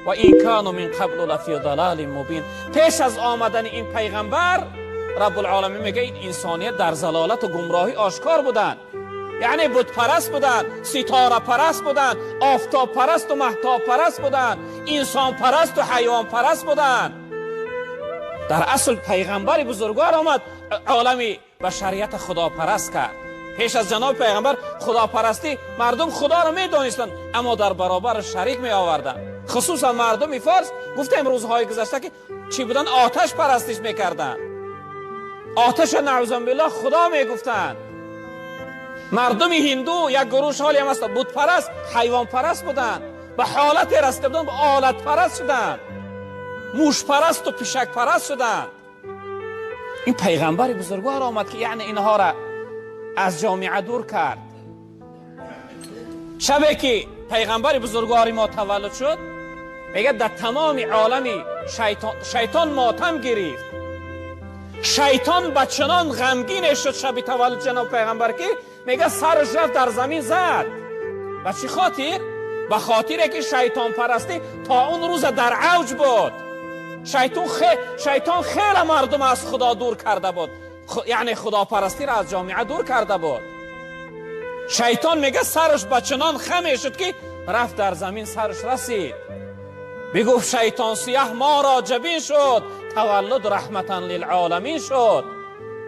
و این کانوا من قبل لفی ضلال مبین. پیش از آمدن این پیغمبر رب العالمین میگه این انسانیت در ضلالت و گمراهی آشکار بودند، یعنی بت پرست بودند، ستاره پرست بودند، آفتاب پرست و مهتاب پرست بودند، انسان پرست و حیوان پرست بودند. در اصل پیغمبر بزرگوار آمد عالم بشریت خدا پرست کرد. پیش از جناب پیغمبر خداپرستی مردم خدا را می دانستند، اما در برابر شریک می آوردند. خصوصا مردم فارس گفتیم روزهای گذشته که چی بودن؟ آتش پرستش میکردند، آتش نعوذ بالله خدا میگفتند. مردم هندو یک گروه حالی هم هست بت پرست، حیوان پرست بودند، به حالت رسیده بودند، به آلت پرست شدند، موش پرست و پشک پرست شدند. این پیغمبر بزرگوار آمد که یعنی اینها را از جامعه دور کرد. شبی که پیغمبر بزرگوار ما تولد شد، میگه در تمام عالم شیطان ماتم گرفت. شیطان به چنان غمگین شد شب تولد جناب پیغمبر که میگه سرش رفت در زمین زد. به چی خاطر؟ به خاطر که شیطان پرستی تا اون روز در اوج بود. شیطان خیلی مردم از خدا دور کرده بود، یعنی خداپرستی را از جامعه دور کرده بود. شیطان میگه سرش به چنان خم شد که رفت در زمین سرش رسید. بگفت شیطان سیاه ما را جبین شد، تولد رحمتا للعالمین شد.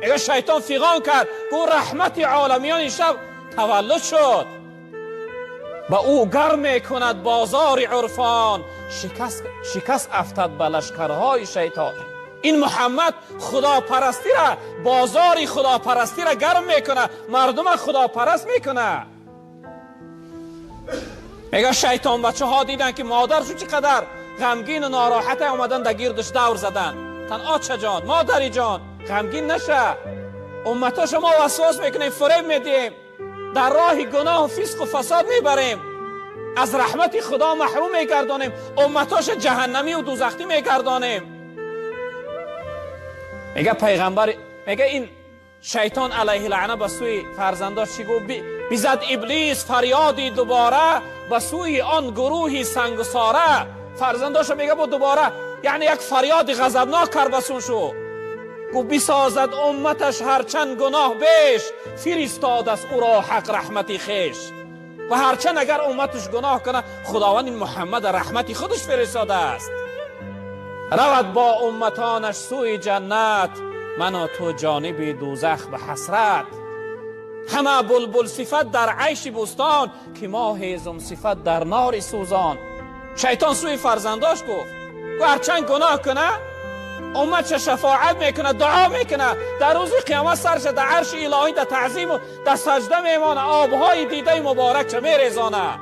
میگه شیطان فیغان کرد، گفت رحمت عالمیان این شب تولد شد. با او گرم میکند بازار عرفان، شکست افتد به لشکرهای شیطان. این محمد خداپرستی را، بازار خداپرستی را گرم میکنه، مردم خداپرست میکنه. میگه شیطان بچه ها دیدن که مادرشون چقدر غمگین و ناراحت، آمدن در گردش دور زدن. تن آچه جان، مادری جان، غمگین نشه، امتا شما وسواس میکنیم، فریب میدیم، در راه گناه و فسق و فساد میبریم، از رحمت خدا محروم میگردانیم، امتاش جهنمی و دوزخی میگردانیم. میگه پیغمبر، میگه این شیطان علیه لعنه به سوی فرزنداش چی گفت؟ بیزد ابلیس فریادی دوباره به سوی آن گروهی سنگ و ساره. فرزنداش میگه با دوباره، یعنی یک فریاد غضبناک کرد بسون شو. گفت بسازد امتش هرچند گناه بیش، فرستاد از او را حق رحمتی خیش. و هرچند اگر امتش گناه کنه، خداوند این محمد رحمتی خودش فرستاده است. رود با امتانش سوی جنت، من و تو جانب دوزخ به حسرت. همه بلبل صفت در عیش بوستان، که ما هیزم صفت در نار سوزان. شیطان سوی فرزنداش گفت هرچند گناه کنه، امت چه شفاعت میکنه، دعا میکنه، در روز قیامت سرش در عرش الهی در تعظیم و در سجده میمانه، آبهای دیده مبارک چه میریزانه.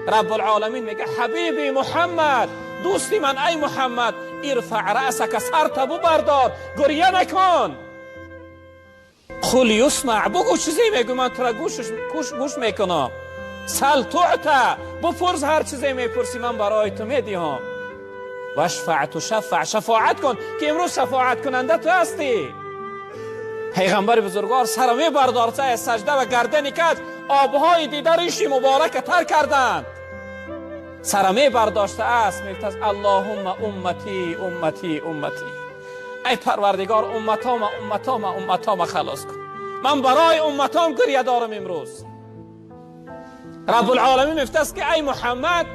رب العالمین میگه حبیبی محمد، دوستی من ای محمد، ارفع رأسک، سرت ببردار، گریه نکن. قل یسمع، بگو چیزی میگو من تو را گوش میکنم. سل تعطی، بپرس هر چیزی میپرسی من برای تو میدهم. وشفع تشفع، شفاعت کن که امروز شفاعت کننده تو هستی. پیغمبر بزرگوار سر میبردارد از سجده و گردن کج، آبهای دیده ریشی مبارک تر کردند. سر میبرداشته است، میگفت اللهم امتی امتی امتی، ای پروردگار امتام امتام امتام خلاص کن، من برای امتام گریه دارم امروز. رب العالمین میگفت که ای محمد،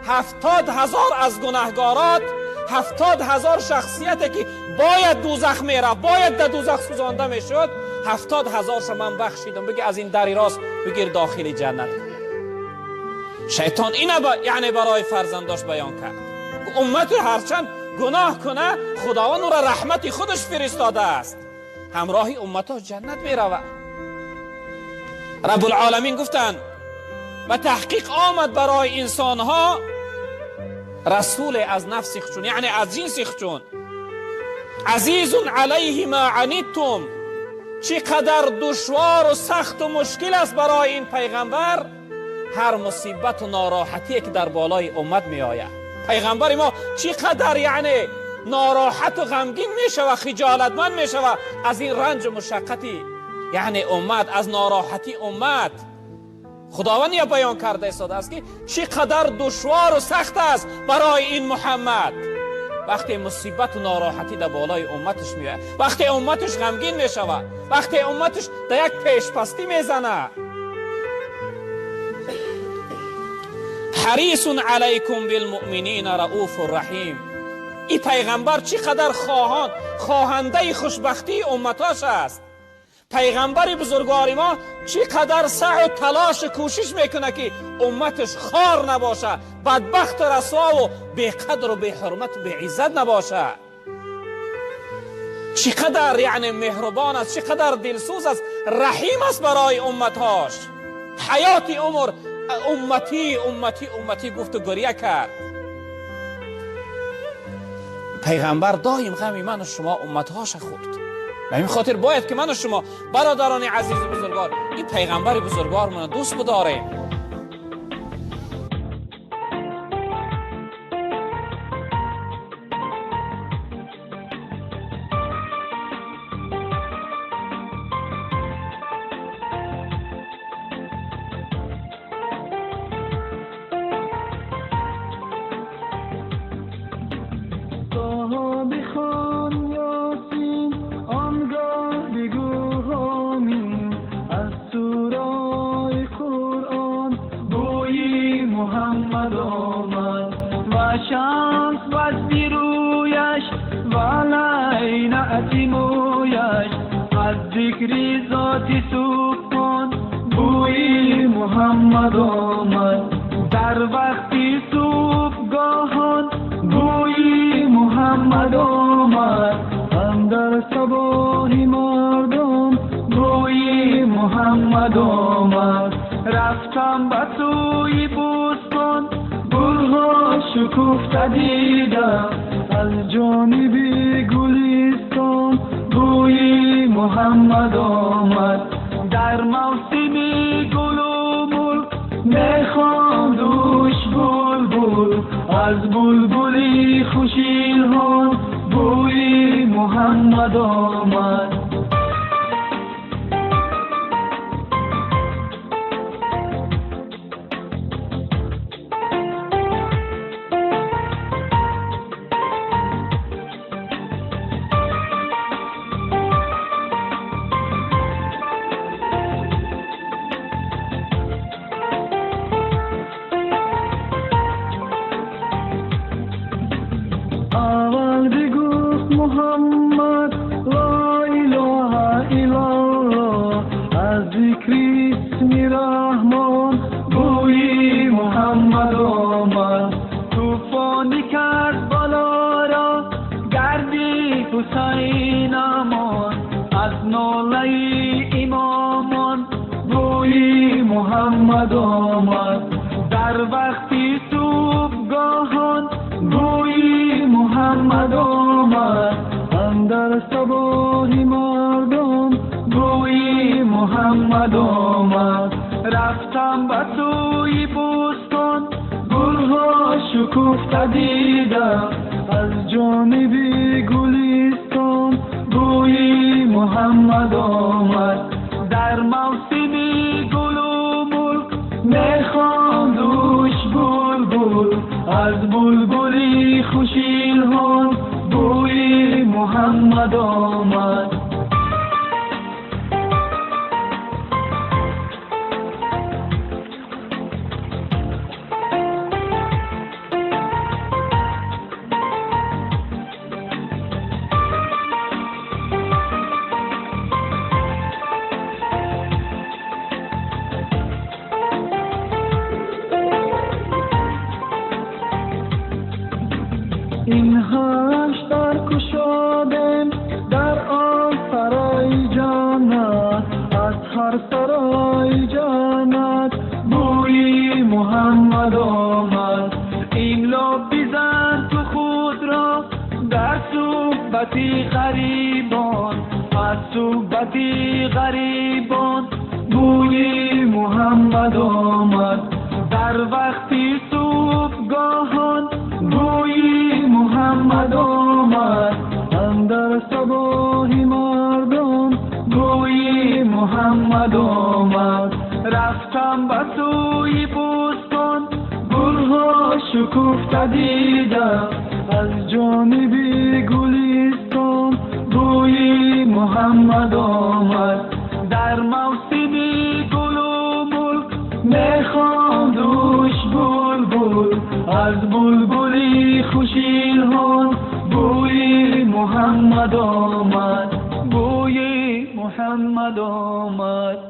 70,000 از گناهگارات، 70,000 شخصیتی که باید دوزخ میرفت، باید در دوزخ سوزانده میشد، 70,000 من بخشیدم، بگی از این دری راست بگیر داخل جنت. شیطان اینه یعنی برای فرزنداش بیان کرد. امت هرچند گناه کنه، خداوند او را رحمت خودش فرستاده است، همراهی امتاش جنت میرود. رب العالمین گفتند و تحقیق آمد برای انسانها رسول از نفس خودشون، یعنی از جنس خودشون. عزیز علیه ما عنیتم، چقدر دشوار و سخت و مشکل است برای این پیغمبر هر مصیبت و ناراحتی که در بالای امت می آید. پیغمبر ما چقدر یعنی ناراحت و غمگین می شود، خجالتمند می شود از این رنج و مشقتی یعنی امت، از ناراحتی امت. Худованд я баён карда истодааст, ки чӣ қадар душвору сахт аст барои ин Муҳаммад. Вақте мусибату нороҳатӣ дар болои умматаш меояд, вақте умматаш ғамгин мешавад, вақте умматаш дар як пешпастӣ мезанад. Ҳарисун алайкум билмуъминина рауфу раҳим. Ин пайғамбар чӣ қадар хоҳандаи хушбахтии умматош аст. Пайғамбари бузургвори мо чӣ қадар саъю талошу кӯшиш мекунад, ки умматаш хор набошад, бадбахту расвову беқадру беҳурмату беиззат набошад. Чӣ қадар яъне меҳрубон аст, чӣ қадар дилсӯз аст, раҳим аст барои умматҳош. Ҳаёти умр умматӣ, умматӣ, умматӣ гуфту гиря кард. Пайғамбар доим ғами ману шумо умматҳоша хӯрд. Ба ҳамин хотир бояд ки ману шумо, бародарони азизу бузургвор, ин пайғамбари бузургвормона дӯст бидорем. Муҳаммад омад, рафтам ба сӯ شکفته دیدم، از جانب گلستان بوی محمد آمد. در موسم گل و ملک میخواندوش بلبل، از بلبلی خوش الهان بوی محمد آمد، بوی محمد آمد.